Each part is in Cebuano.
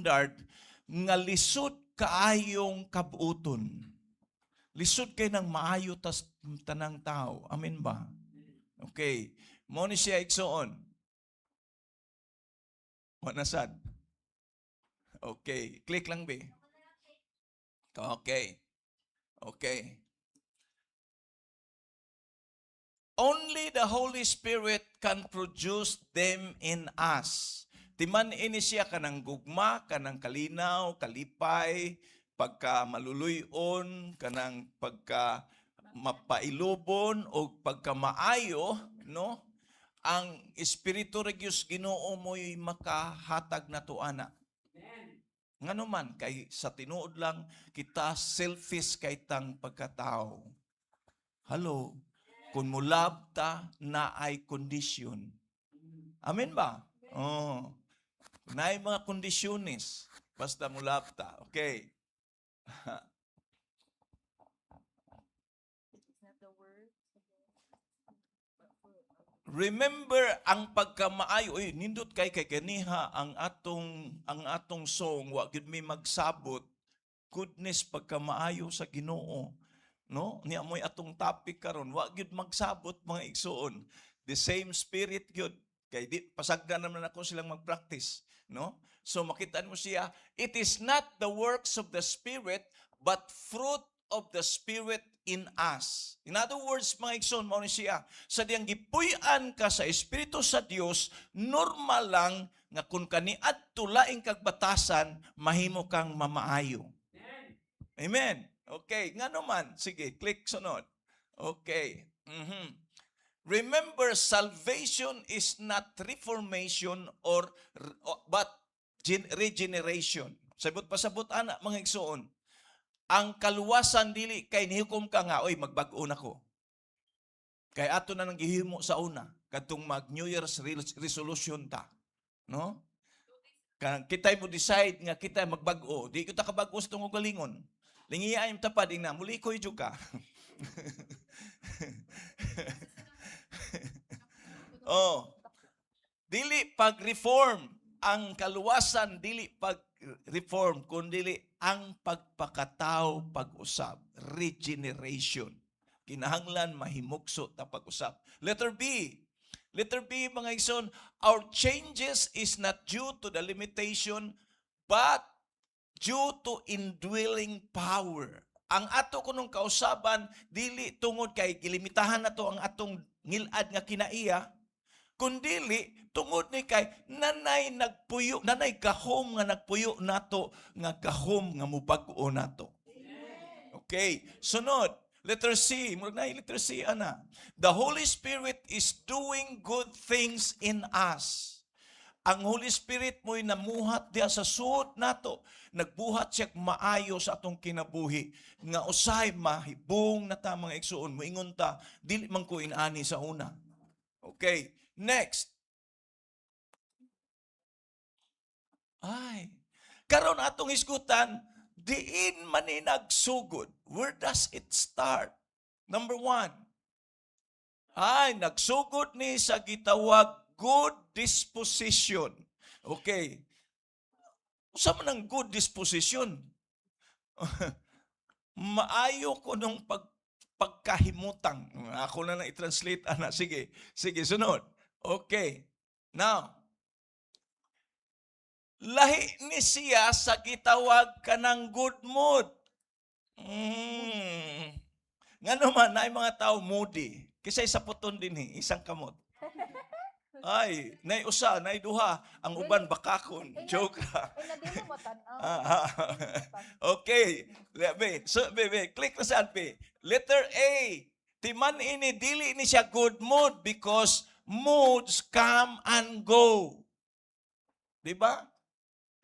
standard nga lisod kaayong kabuoton. Lisod kay nang maayo tas tanang tao. Amen ba? Okay. Mao ni siya, igsoon. Wa na sad. Okay. Click lang be. Okay. Only the Holy Spirit can produce them in us. Timan ini siya kanang gugma, kanang kalinaw, kalipay, pagka maluluyon, kanang pagka mapailubon o pagka maayo, no? Ang Espiritu ra gyud Ginoo mo'y makahatag nato ana. Ngano man kay sa tinuod lang kita, selfish kay tang pagkatao. Hello. Kung mulab ta, naay kondisyon. Amen ba? Oh. Naay mga kondisyones. Basta mulab ta. Okay. It's not the word, but fruit of Remember ang pagkamaayo, oy, nindot kay kay ganiha ang atong song, wa gyud mi magsabot. Goodness, pagkamaayo sa Ginoo, no? Niya mo'y atong topic karon, wa gyud magsabot, mga igsuon. The same spirit gyud kay di pasagdan naman ako silang mag-practice, no? So makita mo siya, it is not the works of the Spirit but fruit of the Spirit in us. In other words, mga igsoon, mao ni siya, sa diyang gipuy-an ka sa Espiritu sa Dios, normal lang nga kung kaniadto laing kag batasan, mahimo kang mamaayo. Amen. Okay, ngano man? Sige, click sunod. Okay. Remember, salvation is not reformation or but regeneration. Sabot pasabot ana, mga igsoon. Ang kaluwasan dili kay nihukom ka nga, "Oy, magbag-o na ko." Kay ato na nang gihimo sa una kadtong mag New Year's resolution ta. No? Kanang kita'y mo decide nga kita magbag-o, di kita kabag-o sa tungog galingon. Lingiya yung tapad ing na mulikoy jud ka. Oh. Dili pag-reform ang kaluwasan, dili pag-reform kundi ang pagpakatao pag-usab, regeneration. Kinahanglan mahimugso ta pag-usab. Letter B. Letter B, mga igsoon, our changes is not due to the limitation but due to indwelling power. Ang ato kunong kausaban dili tungod kay gilimitahan nato ang atong ngilad nga kinaiya, kundili tungod ni kay nanay nagpuyo, nanay gahom nga nagpuyo nato, nga gahom nga mubag-o nato. Okay, sunod. Letter C, murag na letter C ana. The Holy Spirit is doing good things in us. Ang Holy Spirit mo'y namuhat diya sa suot nato. Nagbuhat siya maayo sa atong kinabuhi. Nga usahay mahibong na ta, mga igsuon, moingon ta, dili man ko inani sa una. Okay, next. Ay, karon atong hisgutan, diin man ni nagsugod. Where does it start? Number one. Ay, nagsugod ni sa gitawag good disposition. Okay. Usa man ang good disposition? Maayo ko nung pagkahimutang. Ako na lang i-translate, ana. Sige. Sige, sunod. Okay. Now, lahi ni siya sa gitawag kanang good mood. Ngano man, naay mga tao moody. Kisay saputon din eh, isang kamot. Ay, nay usa, nay duha, ang uban bakakon. Joke ra. Eh, na di mo matan-aw. Ah. Okay. Be, so, be, be, click na saan, be. Letter A. Timan ini, dili ni siya good mood because moods come and go. Di ba?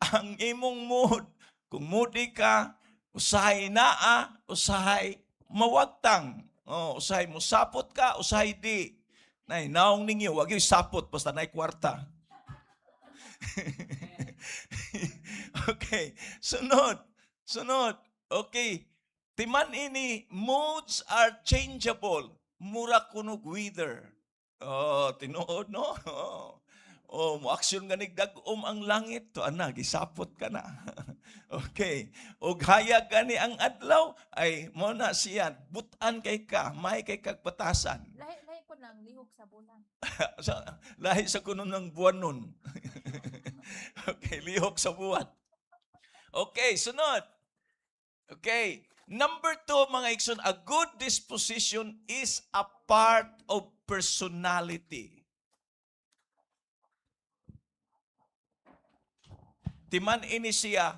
Ang imong mood, kung moody ka, usahay naa, usahay mawagtang. Oh, usahay mo sapot ka, usahay di. Nay, naong ninyo, wag yung sapot, basta nay kwarta. Okay, sunod. Sunod. Okay. Timan ini, moods are changeable. Mura kunog weather. Oh, tinuod, no? Oh. Oh, mo aksyon ganig dag-om ang langit to ana, gisapot ka na. Okay. Og hayag gani ang adlaw ay mo na siya, butan kay ka, may kay kag batasan. Lahi lahi po ng lihok sa bulan. Sa, lahi sa kuno ng buwan nun. Okay, lihok sa buwan. Okay, sunod. Okay. Number 2, mga igsoon, a good disposition is a part of personality. Timan ini siya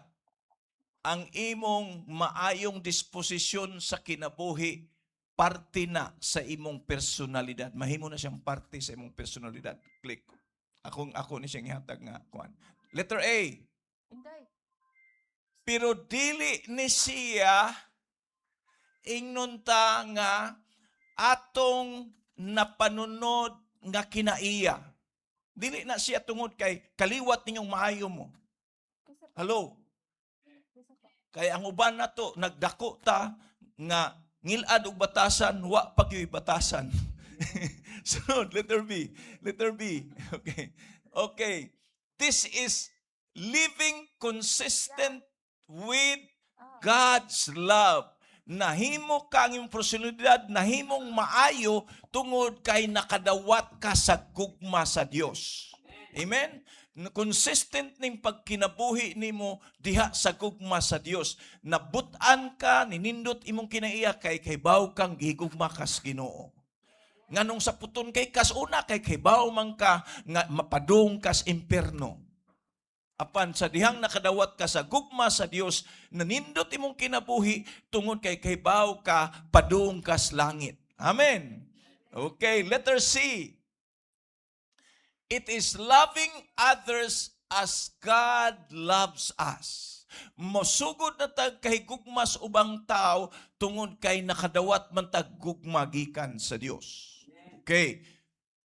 ang imong maayong disposisyon sa kinabuhi, parte na sa imong personalidad. Mahimo na siyang parte sa imong personalidad. Click. Akong ako ni siyang ihatag nga kuan. Letter A. Inday. Pero dili ni siya ingnon ta nga atong napanunod nga kinaiya. Dili na siya tungod kay kaliwat ninyong maayo mo. Kinsa pa? Hello? Kinsa pa? Kay ang uban nato nagdako ta nga ngilad og batasan, wa pa gyuy batasan. Sunod, letter B. Letter B. Okay. Okay. This is living consistent with God's love. Nahimo ka ang imong personalidad, nahimong maayo tungod kay nakadawat ka sa gugma sa Dios. Amen? Consistent ning pagkinabuhi nimo diha sa gugma sa Dios. Nabut-an ka, ninindot imong kinaiya kay kaybaw kang gihigugma kas Ginoo. Nganong sa puton kay kas una kay kaybaw man ka nga mapadung kas impierno. Apan sa dihang nakadawat ka sa gugma sa Dios, nanindot imong kinabuhi tungod kay kaybaw ka padung kas langit. Amen. Okay, letter C. It is loving others as God loves us. Mosugod na tag kahigugma sa ubang tao tungod kay nakadawat man tag gugma gikan sa Dios. Okay.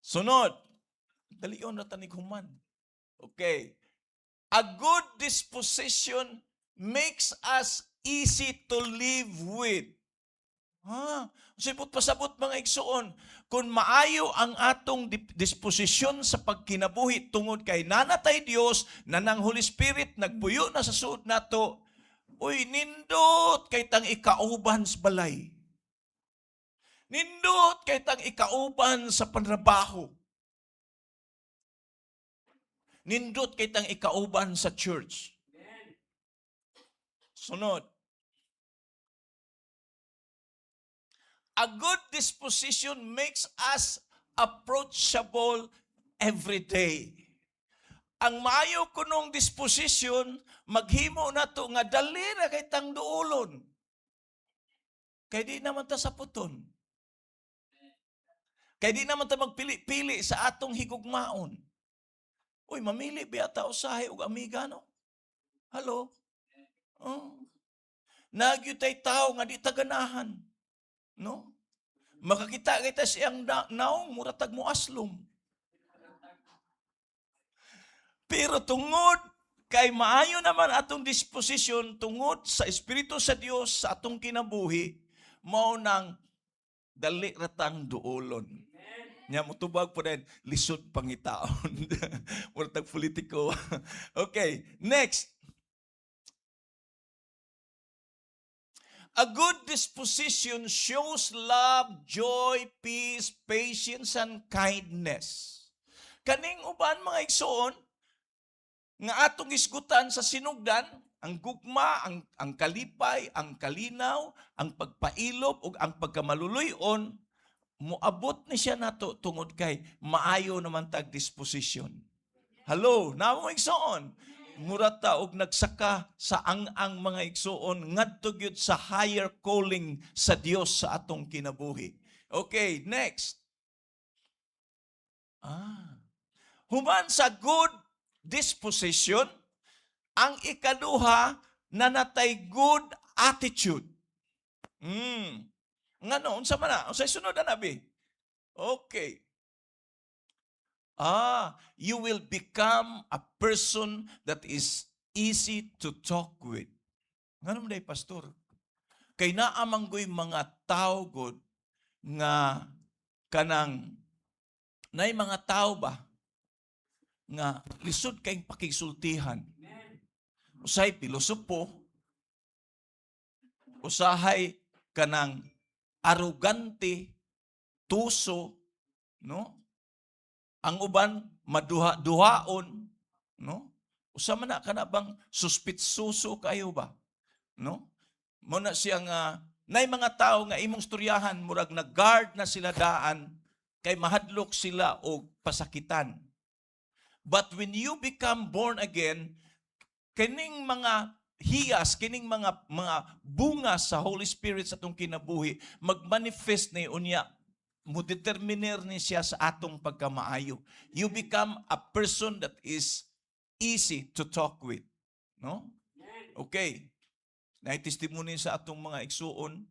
Sunod. Dalion na tanig human. Okay. A good disposition makes us easy to live with. Ha? Sibot pasabot, mga igsoon, kung maayo ang atong disposisyon sa pagkinabuhi tungod kay nanatay Dios, nanang Holy Spirit nagpuyo na sa suod nato, uy, nindot kay tang ikauban sa balay. Nindot kay tang ikauban sa panrabaho. Nindot kay tang ikauban sa church. Sunod. A good disposition makes us approachable every day. Ang maayo kunong disposition, maghimo na to nga dali ra kay tang duolon. Kay di naman ta saputon. Kay di naman ta magpili-pili sa atong higugmaon. Uy, mamili biya ta usahay og amiga, no? Hello? Oh. Nagyutay tao nga di ta ganahan. No? Makakita kita siyang naong, mura tag mo aslom. Pero tungod kay maayo naman atong disposisyon tungod sa Espiritu sa Dios sa atong kinabuhi, mao nang dali ratang duolon. Nya motubag po din, lisod pangitaon. Mura tag politiko. Okay, next. A good disposition shows love, joy, peace, patience, and kindness. Kaning uban, mga igsoon, nga atong isgutan sa sinugdan, ang gugma, ang kalipay, ang kalinaw, ang pagpailob, ug ang pagkamaluluyon, moabot ni siya nato tungod kay maayo naman tag disposition. Hello, namo, igsoon. Mura ta og nagsaka sa ang-ang, mga igsoon, ngadto gyud sa higher calling sa Dios sa atong kinabuhi. Okay, next. Human sa good disposition, ang ikaduha nanatay good attitude. Ngano, unsa man na? Unsay sunod na, nabi? Okay. You will become a person that is easy to talk with. Ngano man day, pastor? Kay naa man goy mga tao god nga kanang nay mga tao ba nga lisod kayong pakigsultihan. Usahay pilosopo, usahay kanang arugante, tuso, no? Ang uban maduha-duhaon, no? Usa man na kana bang suspitsuso kayo ba? No? Mo na siya nga nay mga tao nga imong storyahan, murag nag-guard na sila daan kay mahadlok sila og pasakitan. But when you become born again, kining mga hiyas, kining mga bunga sa Holy Spirit sa atong kinabuhi, magmanifest ni unya mo determiner ni siya sa atong pagkamaayo. You become a person that is easy to talk with. No? Okay. Naay testimony sa atong mga igsuon,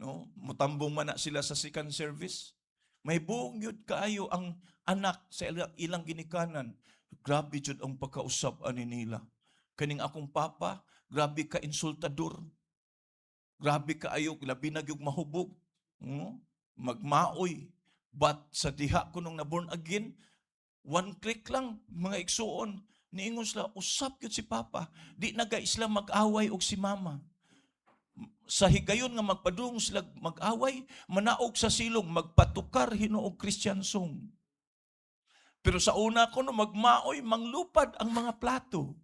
no? Mutambong man na sila sa second service. May buong yun kaayo ang anak sa ilang ginikanan. Grabe jud ang pagkausap ani nila. Kaning akong papa, grabe ka insultador. Grabe kaayo, labi na gyud mahubog. No? Magmaoy. But sa diha ko nung na-born again, one click lang, mga igsuon, niingon sila, usap gyud si papa. Di na gay sila mag-away og si mama. Sa higayon nga magpadung sila mag-away, manaog sa silong, magpatukar hinuog Christian song. Pero sa una ko no magmaoy, manglupad ang mga plato.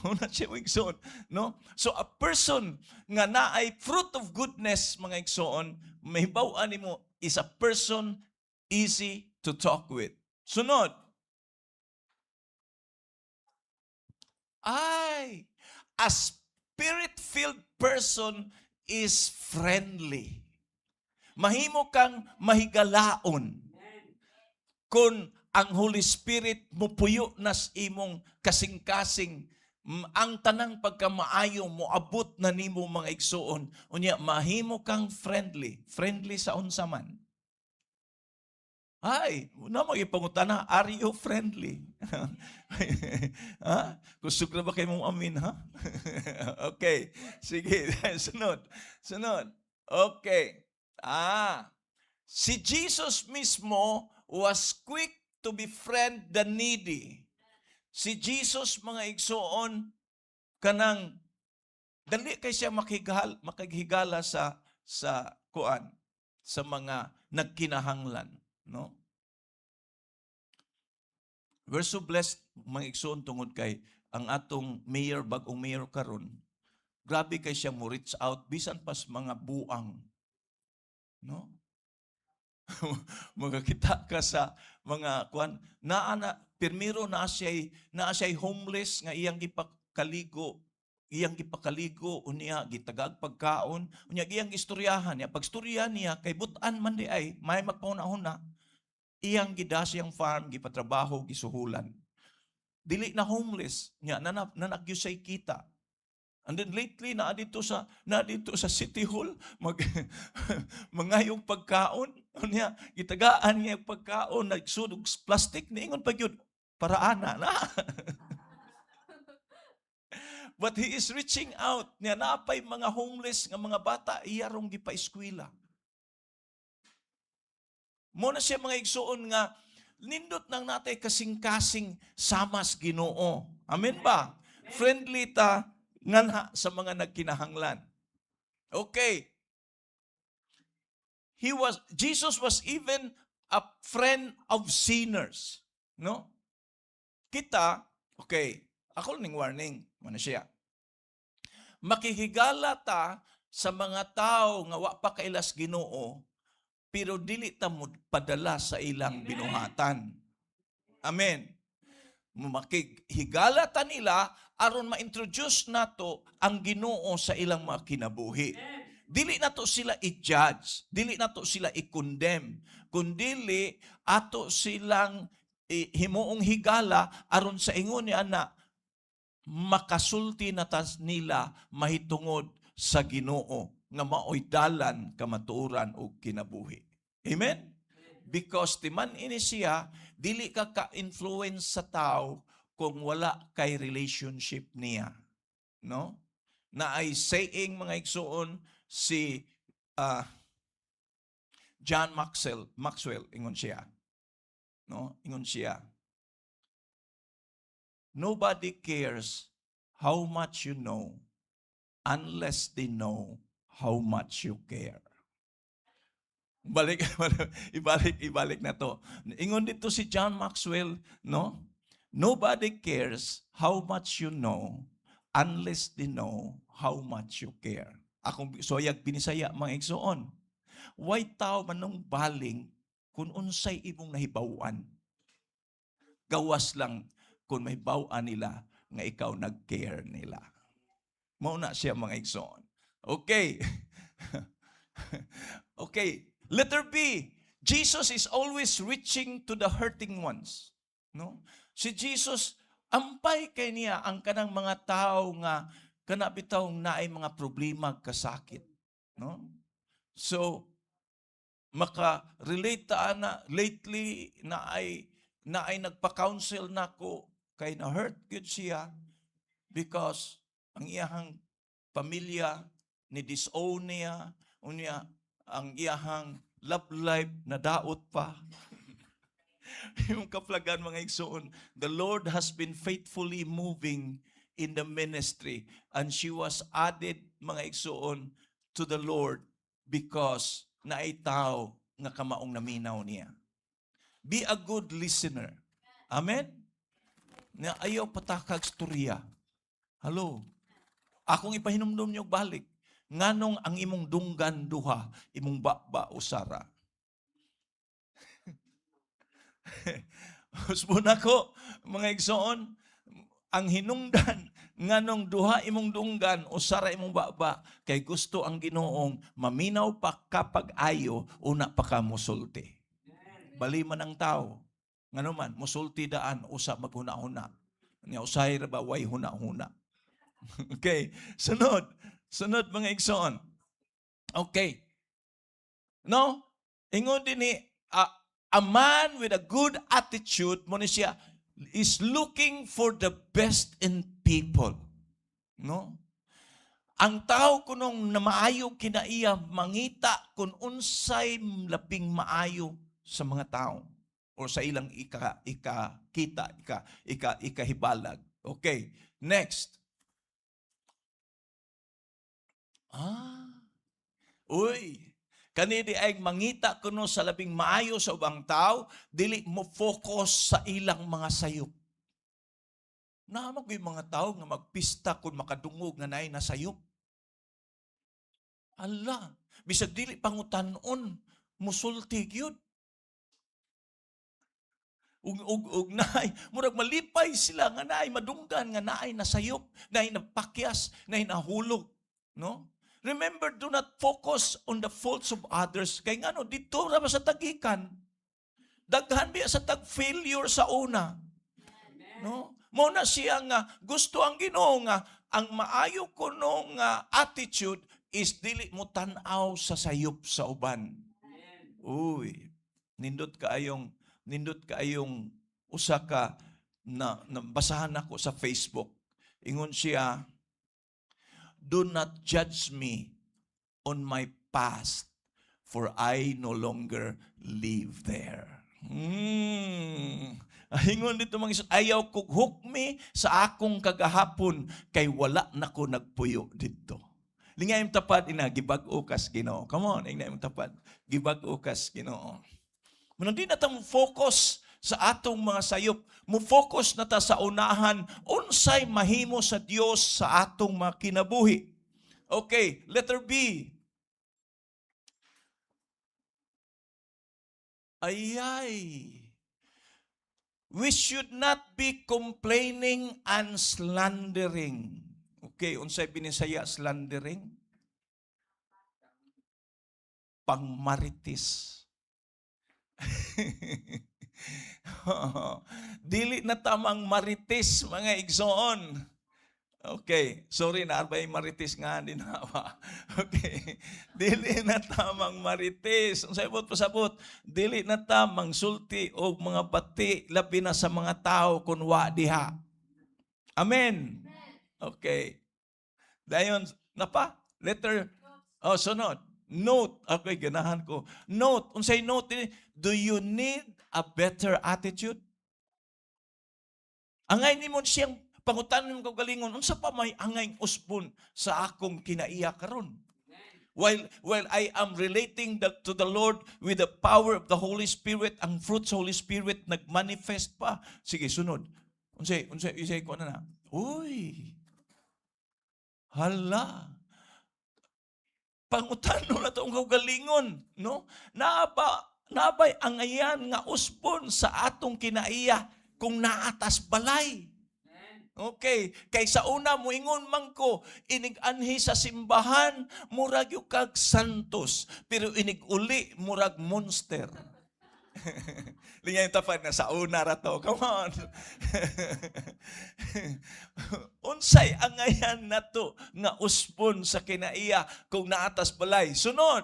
Una siya, mga igsoon, no? So a person nga naay fruit of goodness, mga igsoon, mahibaw-an nimo is a person easy to talk with. Sunod. Ay, a spirit-filled person is friendly. Mahimo kang mahigalaon kung ang Holy Spirit mupuyo nas imong kasing-kasing, ang tanang pagkamaayo moabot na nimo, mga igsuon. Unya mahimo kang friendly, friendly sa unsa man. Ay, na mo ipangutana, are you friendly? Ha? Kusog na ba kayo mong amin, ha? Okay, sige, sunod, sunod. Okay. Ah, si Jesus mismo was quick to befriend the needy. Si Jesus, mga igsuon, kanang dali kay siya makighigala sa kuan, sa mga nagkinahanglan, no? We're so blessed, mga igsuon, tungod kay ang atong mayor, bagong mayor karon, grabe kay siya mo reach out bisan pas mga buang, no? Makakita ka sa mga kuan naa na pirmiro naa siya homeless nga iyang gipakaligo, unya gitagag pagkaon, unya iyang istoryahan niya, pagstorya niya kay butan man di ay may magpauna-una, iyang gida siyang farm, gipatrabaho, gisuhulan, dili na homeless nya, nanagyo siya kita. And then lately naa dito sa City Hall mangayong pagkaon, unya gitagaan niya pagkaon, nagsunog plastic, niingon pa gyud para ana na. But he is reaching out niya, napay mga homeless nga mga bata, iya rong gipa-eskwela. Mo na siya, mga igsuon, nga nindot nang natay kasing-kasing samas Ginoo. Amen ba? Friendly ta nganha sa mga nagkinahanglan. Okay. He was Jesus was even a friend of sinners, no? Kita, okay, ako ning warning, mo na siya. Makihigala ta sa mga tao nga wa pa kailas Ginoo, pero dili ta mo padala sa ilang binuhatan. Amen. Makighigala ta nila aron ma-introduce nato ang Ginoo sa ilang mga kinabuhi. Dili nato sila i-judge, dili nato sila i-condemn, kundili ato silang himuong higala aron sa ingon ni ana makasulti na tas nila mahitungod sa Ginoo nga maoy dalan, kamatuoran ug kinabuhi. Amen? Because timan ini siya, dili ka ka-influence sa tao kung wala kay relationship niya. No? Na ay saying, mga igsuon, si John Maxwell, ingon siya. No? Ingon siya. Nobody cares how much you know unless they know how much you care. Balik, ibalik, ibalik na to. Ingon dito si John Maxwell, no? Nobody cares how much you know unless they know how much you care. Akong soyag Binisaya, mga igsoon. Way tao manung baling kung unsay imong nahibaw-an. Gawas lang kung mahibaw-an nila nga ikaw nag-care nila. Mao na siya, mga igsoon. Okay. Okay. Letter B. Jesus is always reaching to the hurting ones. No? Si Jesus, ampay kay niya ang kanang mga tao nga kana bitaw naay mga problema, kasakit, no? So maka-relate ta ana lately na ay nagpa-counsel nako kay na hurt gyud siya because ang iyahang pamilya ni disown niya, unya ang iyahang love life na daot pa. Yung kaplagan, mga igsoon, the Lord has been faithfully moving in the ministry and she was added, mga igsoon, to the Lord because naay tao nga kamaong naminaw niya. Be a good listener. Amen? Na ayaw patakag storya. Hello? Akong ipahinumdum niyo balik. Nganong ang imong dunggan duha, imong baba usa ra? Usbon ako, mga igsoon, ang hinungdan nganong duha imong dunggan, usa ra imong baba, kay gusto ang Ginoong maminaw pa kapag ayo una pa ka musulti. Bali man ang tao. Ngano man, musulti daan usa maghuna-huna. Nya usahay ra ba way huna-huna? Okay, sunod. Sunod, mga igsoon. Okay. No? Ingon din ni a man with a good attitude mo ni siya is looking for the best in people. No? Ang tao kunong na maayo kinaiya, mangita kung unsay labing maayo sa mga tao or sa ilang ika ika kita ika ika ikahibalag. Okay, next. Ah. Uy, kani di ay mangita kuno sa labing maayo sa ubang tao, dili mo focus sa ilang mga sayop. Naa man yung mga tao nga magpista kung makadungog nga naay nasayop. Ala, bisag dili pangutan-on, musulti gyud. Ug naay, murag malipay sila nga naay madunggan nga naay nasayop, naay napakyas, naay nahulog, no? Remember, do not focus on the faults of others. Kay ngano, dito ra ba sa tagikan. Daghan biya sa tag failure sa una. No? Mo na siya nga gusto ang Ginoo nga ang maayo kuno nga attitude is dili mo tan-aw sa sayop sa uban. Uy, nindot kaayong usa ka na basahan nako sa Facebook. Ingon siya, "Do not judge me on my past, for I no longer live there." Ingon dito, mga igsoon, "Ayaw kog hukmi sa akong kagahapon kay wala na ko nagpuyo dito." Lingay imong tapad ina, "Gibag-o kas Ginoo." Come on, ingna imong tapad. "Gibag-o kas Ginoo." Munang di na ta mo focus sa atong mga sayop. Mo focus na ta sa unahan unsay mahimo sa Dios sa atong mga kinabuhi. Okay, letter B. Ayay. We should not be complaining and slandering. Okay, unsay Binisaya slandering? Pangmarites. Dili na tamang marites, mga igsoon. Okay, sorry na arbay marites nga di na ba. Okay. Dili na tamang marites. Unsay buot pasabot? Dili na tamang sulti og mga bati labi na sa mga tao kun wa diha. Amen. Okay. Dayon napa letter, oh, sunod. Note. Okay, ganahan ko. Note. Unsay note? Do you need a better attitude? Angay nimo siyang pangutan nimo kaugalingon, unsa pa may angay usbon sa akong kinaiya karon? While I am relating to the Lord with the power of the Holy Spirit, ang fruits of Holy Spirit nagmanifest pa. Sige, sunod. Unsay unsay unsay ko na na. Uy. Hala. Pangutano na itong kaugalingon, no? Naa ba, naabay angayan nga usbon sa atong kinaiya kung naa tas balay? Okay, kay sa una muingon man ko, inig anhi sa simbahan, murag yung kag santos, pero inig uli murag monster. Linya yung tapad na sa una ra to. Come on. Unsay angayan nato nga usbon sa kinaiya kung naa tas balay? Sunod.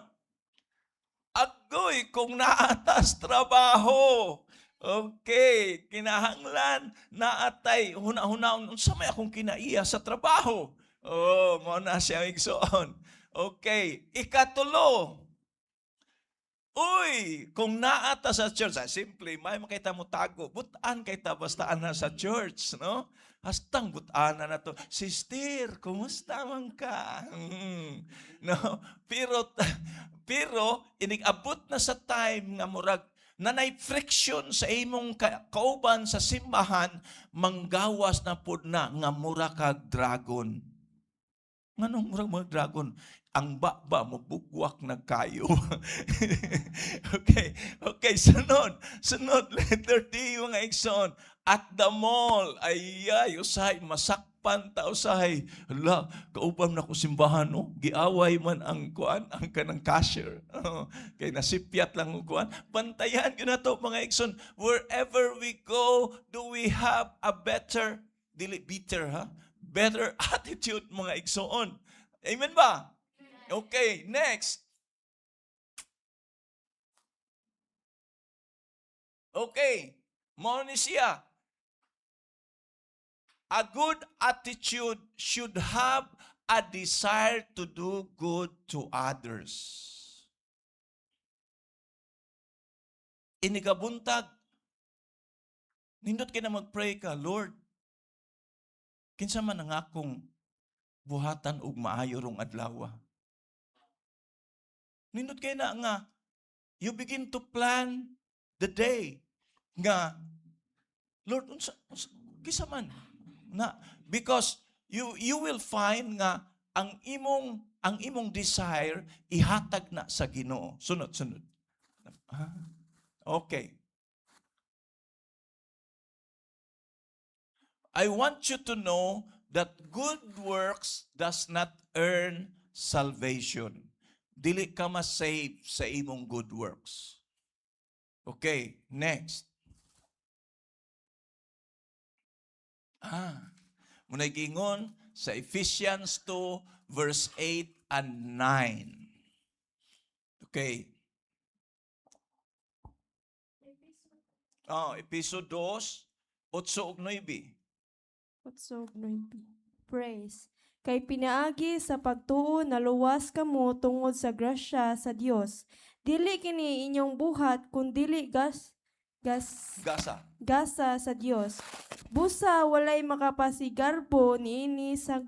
Agoy, kung naa tas trabaho. Okay, kinahanglan naatay huna-hunaon, unsa may akong kinaiya sa trabaho? Oh, mao na siya, igsoon. Okay, ikatulo. Uy, kung naa ta sa church, ah, simple, may makita mo tago, butan kay ta basta ana sa church, no? Hastang butan na to. "Sister, kumusta man ka?" No, pero inig-abot na sa time nga murag nanay friction sa imong kauban sa simbahan, manggawas na pud na nga mura kag dragon. Nganong murag mga dragon? Ang baba mo bugwak na kayo. Okay, sunod. Sunod, letter D, mga igsoon. At the mall, ay, ay, usahay, masakpan ta usahay. Hala, kauban na ko simbahan, no? Giaway man ang kuan, ang kanang cashier. Kay nasipyat lang ang kuan. Bantayan gyud na to, mga igsoon. Wherever we go, do we have a better, dili bitter ha? Better attitude, mga igsoon. Amen ba? Okay, next. Okay, mao ni siya. A good attitude should have a desire to do good to others. Inigabuntag, nindot kay na mag-pray ka, "Lord, kinsa man ang akong buhatan og maayo rong adlaw?" Nindot kay na nga you begin to plan the day nga, "Lord, unsa kinsa man na?" Because you will find nga ang imong desire ihatag na sa Ginoo. Sunod, sunod. Ah, okay. I want you to know that good works does not earn salvation. Dili ka ma-save sa imong good works. Okay, next. Ah, muna'y giingon sa Ephesians 2 verse 8 and 9. Okay. Oh, Episo 2, 8 ug 9. Otso ug nuebe. Praise. Kay pinaagi sa pagtuo naluwas kamo tungod sa grasya sa Dios. Dili kini inyong buhat kundili gas gas Gasa. Gasa sa Dios. Busa walay makapasigarbo niini sa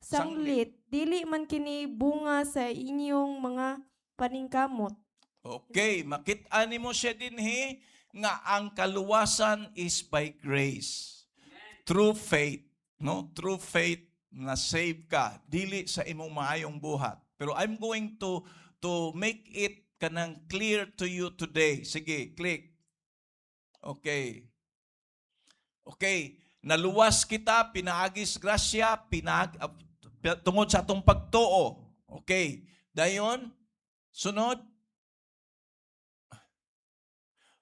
sanglit. Dili man kini bunga sa inyong mga paningkamot. Okay, makit-an nimo siya dinhi nga ang kaluwasan is by grace. Through faith, no? Through faith na save ka dili sa imong maayong buhat. Pero I'm going to make it kanang clear to you today. Sige, click. Okay. Okay, naluwas kita pinaagis grasya pinag tungod sa atong pagtuo. Okay. Dayon, sunod.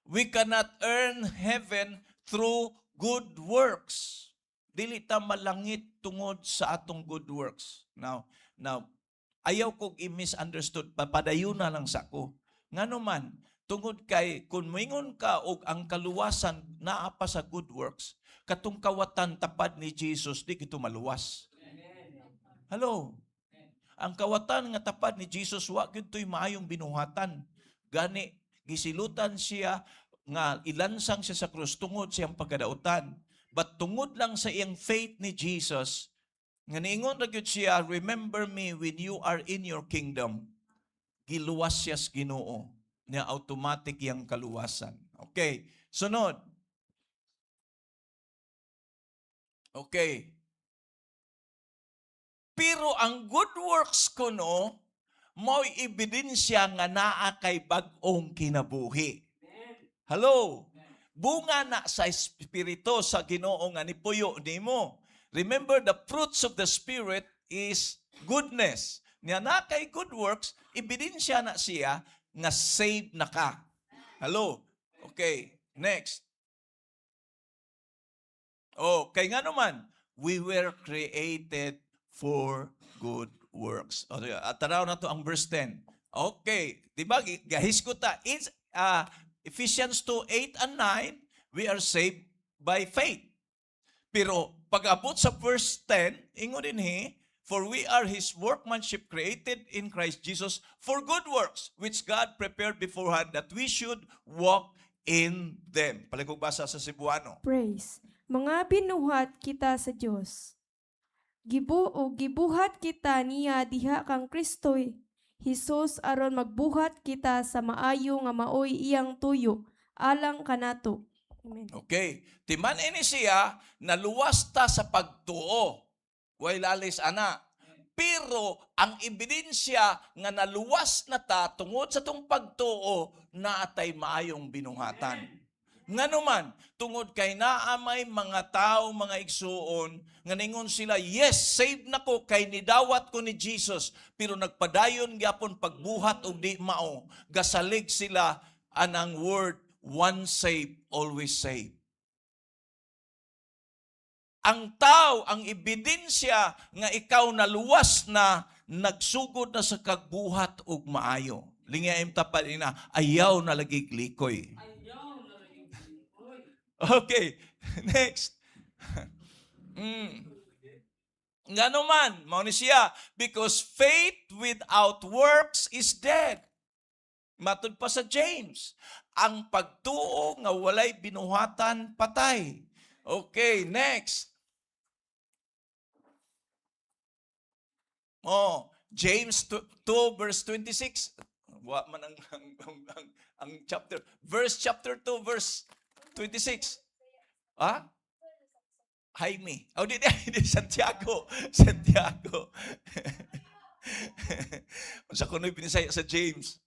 We cannot earn heaven through good works. Dili ta malangit tungod sa atong good works. Now, ayaw kog i-misunderstood, papadayon na lang sa ko. Ngano man, tungod kay kung moingon ka og ang kaluwasan naa pa sa good works, katong kawatan tapad ni Jesus di kito maluwas. Hello? Ang kawatan nga tapad ni Jesus, wa gyud to'y maayong binuhatan. Gani gisilutan siya nga ilansang siya sa krus tungod siyang pagkadautan. But tungod lang sa iyang faith ni Jesus, nga niingon ra gyud siya, "Remember me when you are in your kingdom." Giluwas siya sa Ginoo. Niya automatic iyang kaluwasan. Okay, sunod. Okay. Pero ang good works kuno, mao'y ebidensya nga naa kay bag-ong kinabuhi. Hello? Bunga na sa Espiritu sa Ginoo nga nipuyo nimo. Remember, the fruits of the Spirit is goodness. Nya naa kay good works, ebidensya na siya nga saved na ka. Hello? Okay, next. Oh, kay nga naman, we were created for good works. O, at tanaw na to ang verse 10. Okay, di ba? Gahisgot ta. It's, Ephesians 2, 8 and 9, we are saved by faith. Pero pag-abot sa verse 10, ingon dinhi, "For we are His workmanship, created in Christ Jesus for good works, which God prepared beforehand that we should walk in them." Palihog basa sa Cebuano. Praise. Mga binuhat kita sa Dios. Gibu o gibuhat kita niya diha kang Kristo Hesus aron magbuhat kita sa maayo nga maoy iyang tuyo alang kanato. Amen. Okay. Timan ini siya, naluwas ta sa pagtuo. Way lalis ana. Pero ang ebidensya nga naluwas na ta tungod sa tong pagtuo, naatay maayong binuhatan. Ngano man, tungod kay naa may mga tao, mga igsuon, nga ningon sila, "Yes, saved na ko kay nidawat ko ni Jesus," pero nagpadayon gyapon pagbuhat og di mao, gasalig sila anang word, "Once saved, always saved." Ang tao, ang ebidensya nga ikaw naluwas na, nagsugod na sa kagbuhat og maayo. Lingya im tapad ina, ayaw na lagi likoy. Okay, next. Ngano man, mao ni siya, because faith without works is dead. Matud pa sa James, ang pagtuo nga walay binuhatan, patay. Okay, next. Oh, James 2, verse 26. Wa man ang chapter. Verse chapter 2 verse 26. Ah? Jaime. Oh, di, di, di, Santiago. Santiago. Unsa kuno'y binisaya sa James?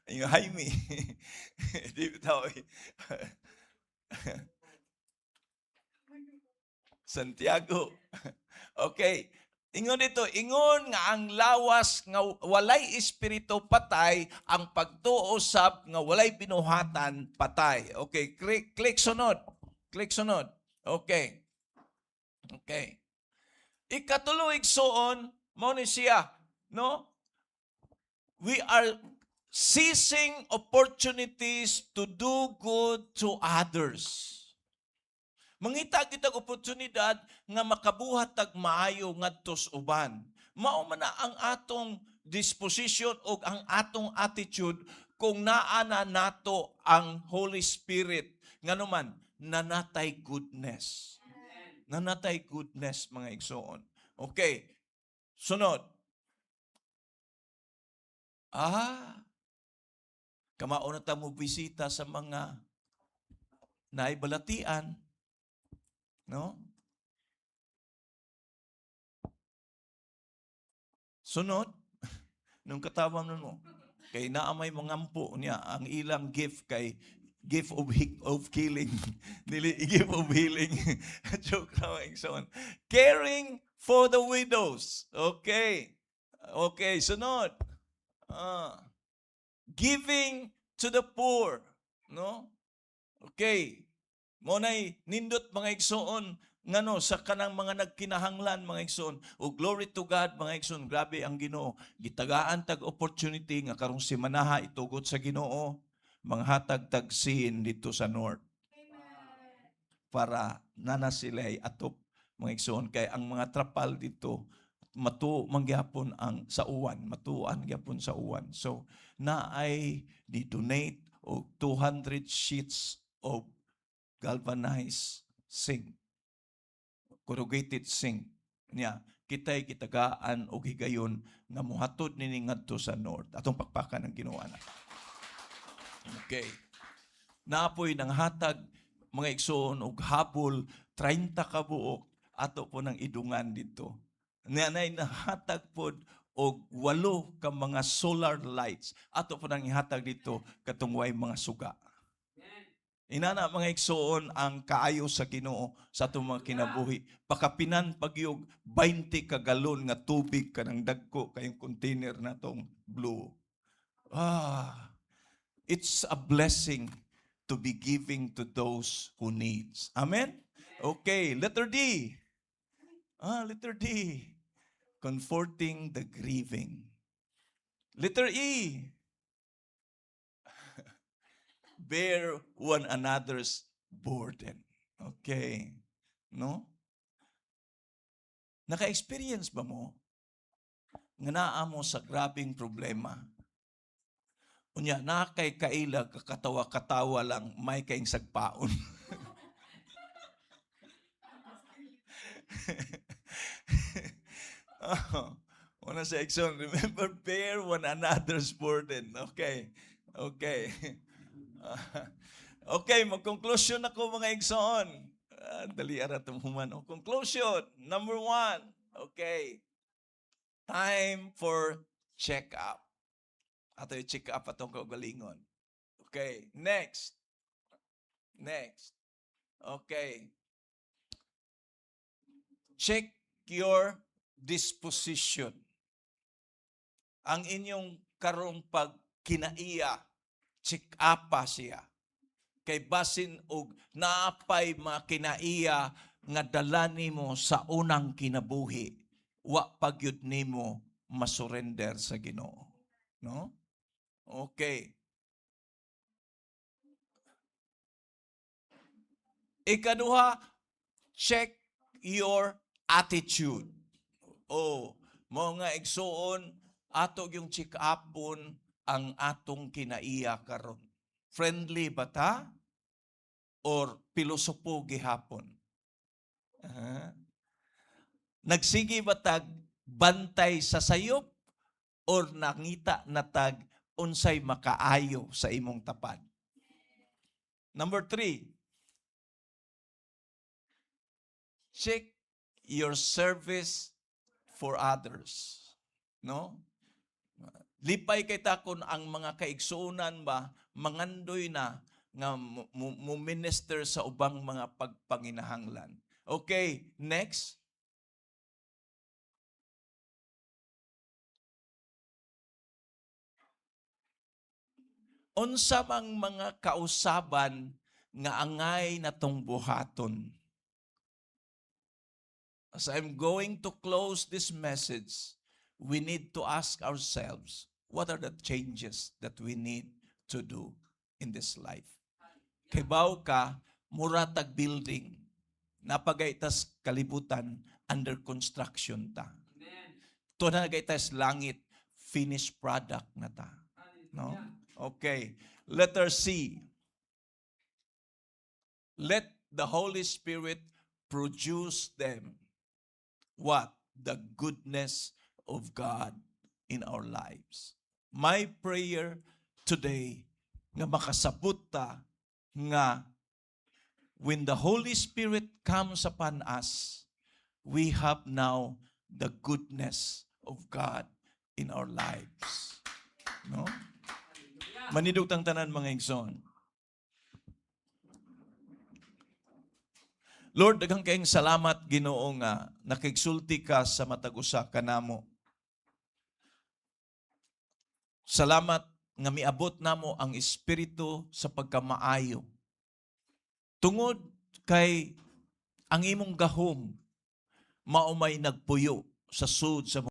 Yung Jaime. Di bitaw eh. Santiago. Okay. Ingon dito, ingon nga ang lawas nga walay espiritu patay, ang pagtuo sab nga walay binuhatan patay. Okay, click, click sunod. Click sunod. Okay. Okay. Ikatulo, igsuon, mao ni siya, no? We are seizing opportunities to do good to others. Mangita kitag oportunidad nga makabuhat tag maayo ngadto sa uban. Mao man na ang atong disposition o ang atong attitude kung naa na nato ang Holy Spirit. Ngano man, nanatay goodness. Nanatay goodness, mga igsoon. Okay. Sunod. Ah, kamao na ta mo bisita sa mga naibalatian. No? Sunod, nung katawa mo, kay naa may mga ampo niya, ang ilang gift kay gift of killing. Dili, gift of healing. Joke lang, igsoon. Caring for the widows. Okay. Okay, sunod. Ah. Giving to the poor. No? Okay. Mao nay nindot, mga igsoon, ngano sa kanang mga nagkinahanglan, mga igsoon. O glory to God, mga igsoon, grabe ang Ginoo. Gitagaan tag opportunity nga karong semanaha itugot sa Ginoo manghatag tag sin dito sa North. Para nana sila ay atop, mga igsoon, kay ang mga trapal dito matu mangyapon ang sa uwan, matuan gyapon sa uwan. So na ay di donate og 200 sheets of galvanized Zinc. Corrugated zinc. Niya, kitay gitagaan og higayon nga muhatod nini ngadto sa north. Atong pakpakan ang Ginoo na. Okay. Naa poy nanghatag, mga igsoon, og habol, 30 ka buok, ato po nang idungan dito. Niya nay nahatag pod og walo ka mga solar lights, ato po nang ihatag dito katong way mga suga. Inana, mga igsoon, ang kaayo sa Ginoo sa atong mga kinabuhi. Pakapinan pagyog 20 ka galon nga tubig kanang dagko kayong container na tong blue. Ah, it's a blessing to be giving to those who needs. Amen? Okay, letter D. Ah, letter D. Comforting the grieving. Letter E. Bear one another's burden. Okay. No? Naka-experience ba mo nga naa mo sa grabing problema? Unya, naa kay kaila, kakatawa-katawa lang, may kaing sagpaon. Oh, una sa igsoon, remember, bear one another's burden. Okay. Okay. Okay, mag-conclusion ako, mga igsoon. Ah, dali ara tumuman. Oh, conclusion, number one. Okay. Time for check-up. Ato i-check up atong kaugalingon. Okay, next. Next. Okay. Check your disposition. Ang inyong karong pagkinaiya, check up pa siya. Kay basin og naapay mga kinaiya nga dala nimo sa unang kinabuhi, wa pagyud nimo masurrender sa Ginoo. No? Okay. Ikaduha, check your attitude. Oh, mga igsuon, ato yung check upon ang atong kinaiya karon. Friendly ba ta? Or pilosopo gihapon? Ah. Nagsige ba tag bantay sa sayop or nangita na tag unsay makaayo sa imong tapad? Number three, check your service for others. No? Lipay kay ta kung ang mga kaigsuonan ba mangandoy na nga mo minister sa ubang mga pagpanginahanglan. Okay, next. Unsa mang mga kausaban nga angay natong buhaton? As I'm going to close this message, we need to ask ourselves, what are the changes that we need to do in this life? Kibaw ka, mura tag building. Napagay tas kalibutan, under construction ta. To na tas langit, finished product na ta. No? Okay. Letter C. Let the Holy Spirit produce them. What? The goodness of God in our lives. My prayer today nga makasabot ta nga when the Holy Spirit comes upon us, we have now the goodness of God in our lives. No? Manindog tang tanan, mga igsoon. Lord, daghang kayong salamat, Ginoo, nga nakigsulti ka sa matag usa kanamo. Salamat nga miabot namo ang espiritu sa pagkamaayo. Tungod kay ang imong gahom mao may nagpuyo sa sud sa